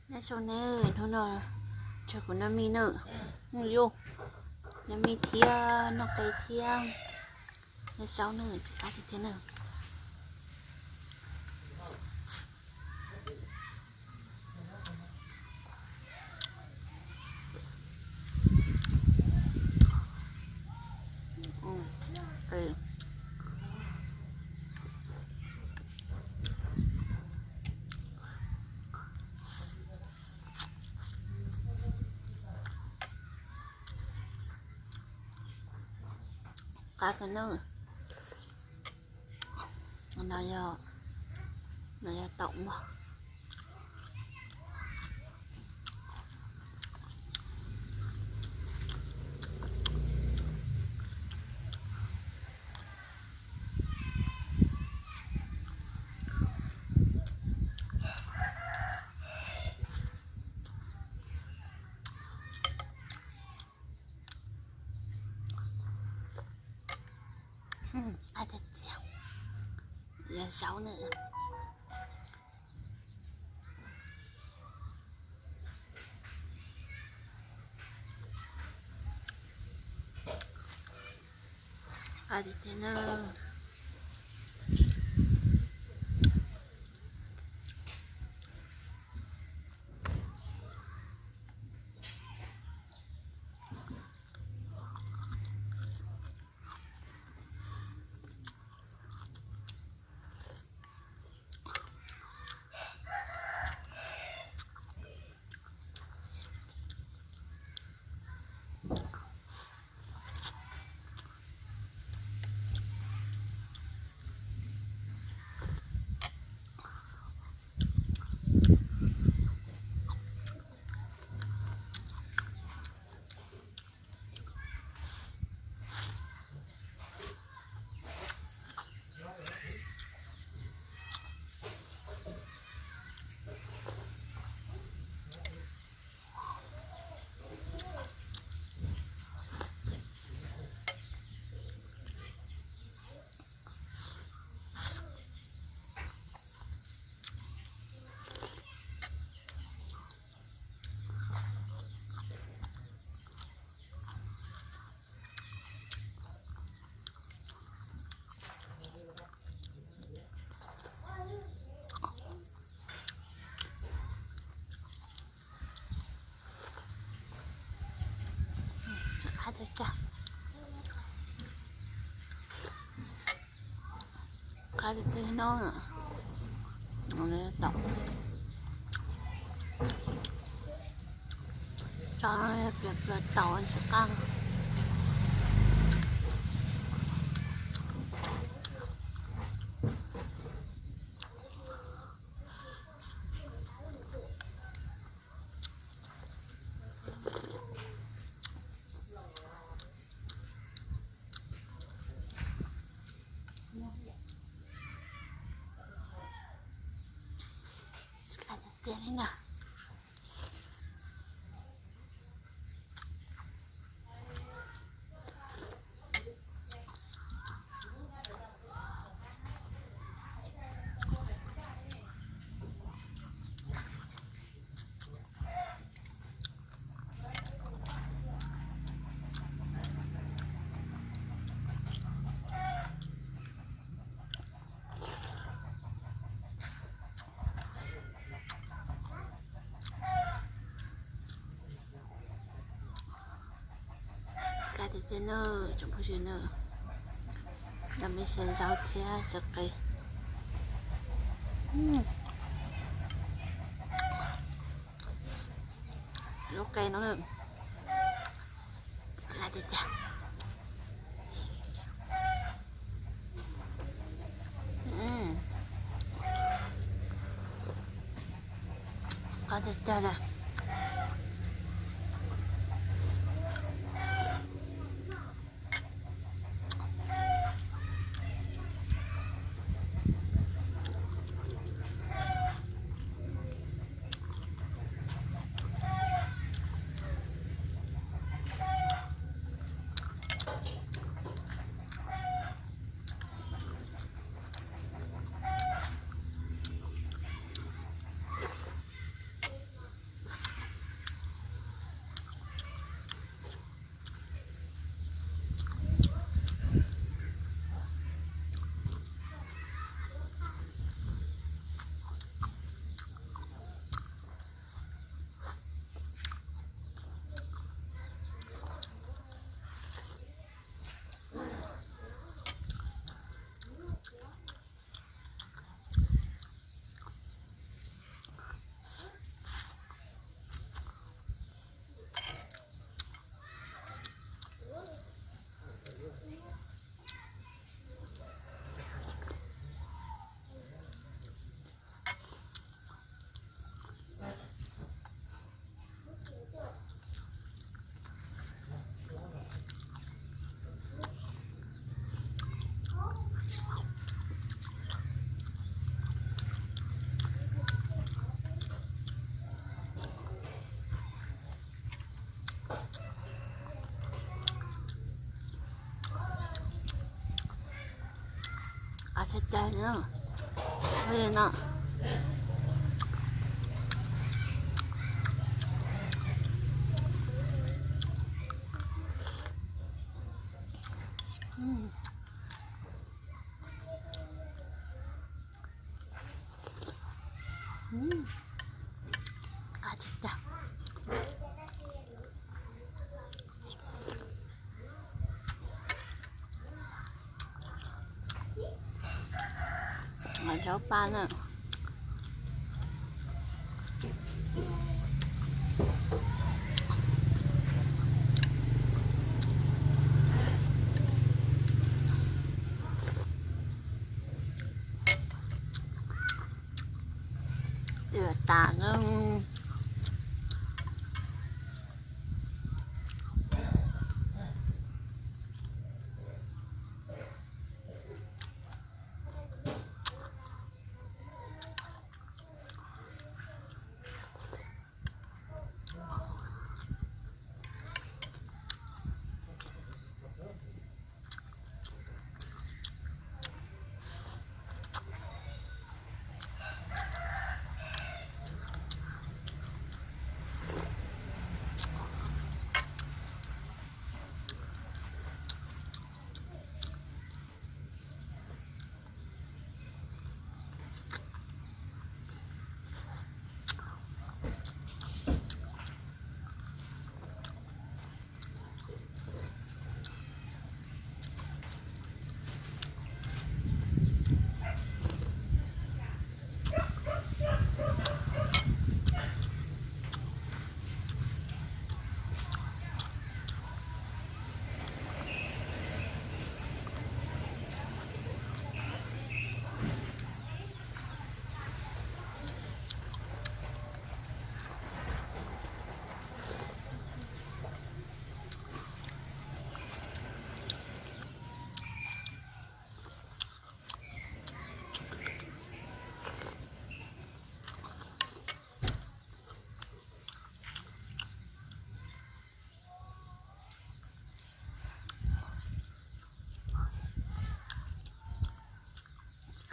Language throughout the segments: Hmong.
Nyob zoo nawb, hnub no tsuag kuv noj mij nawb, noj yuj, noj mij thiab noj qe thiab noj zaub nawb, tsis qab tiag tiag nawb. Qab kawg nawb. No yog, no yog taum mog. Qab tiag tiag. Yog zaub nawb. Qab tiag tiag nawb. Tsis qab tiag tiag. Qab tiag tiag no. Taum. Tso plias pluas taum tsis qab. Tsis qab tiag tiag li na. Tsis qab tiag tiag nawb tsoom phooj ywg nawb. Noj me xyaw zaub thiab xyaw qe. Lub qe no na, tsis qab tiag tiag. Qab tiag tiag na. Qab tshaj plaws no. Li no. Qab tshaj plaws. Zaub paj na. Dua tas na.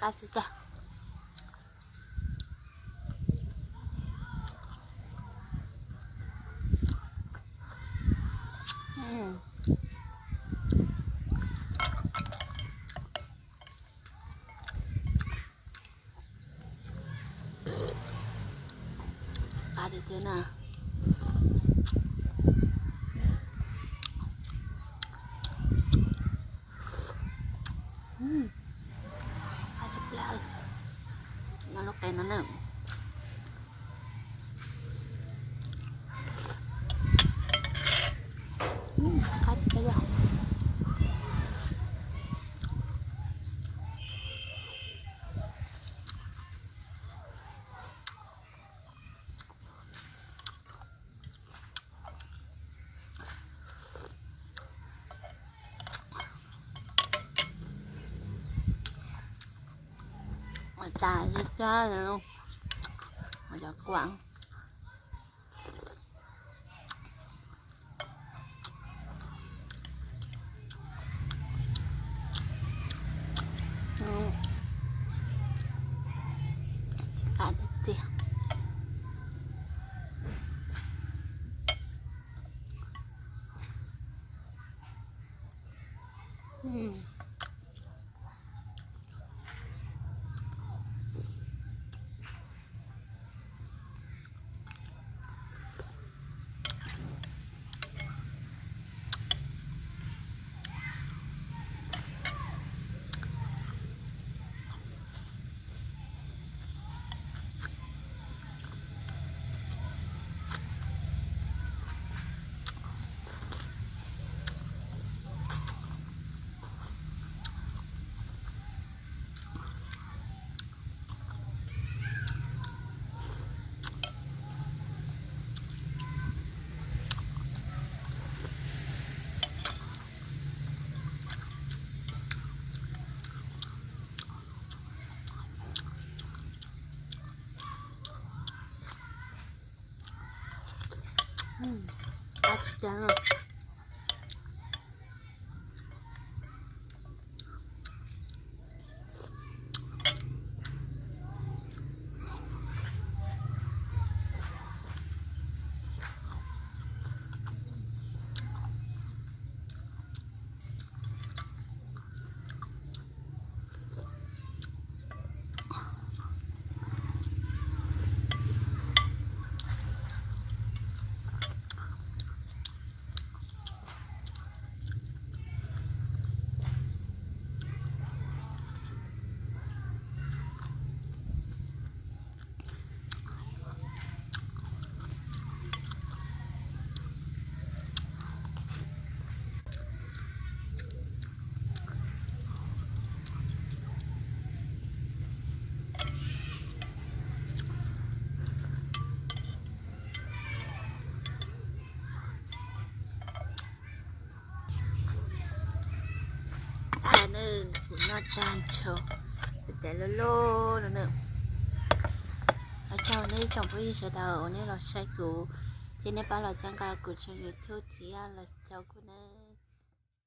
Qab tshaj plaws. Qab tiag tiag na. Qab tshaj plaws. Noj lub qe no na. Qab tshaj plaws. Ua cas zoo cov kuam. Tsis qab tiag tiag. Qab tsis cas na. Tag nrho, kuv tes loj loj no na. Ua tsaug nej ib tsoom phooj ywg sawv daws uas nej los saib kuv, thiab nej pab los txhawb nqa kuv tshooj YouTube thiab los caum kuv na.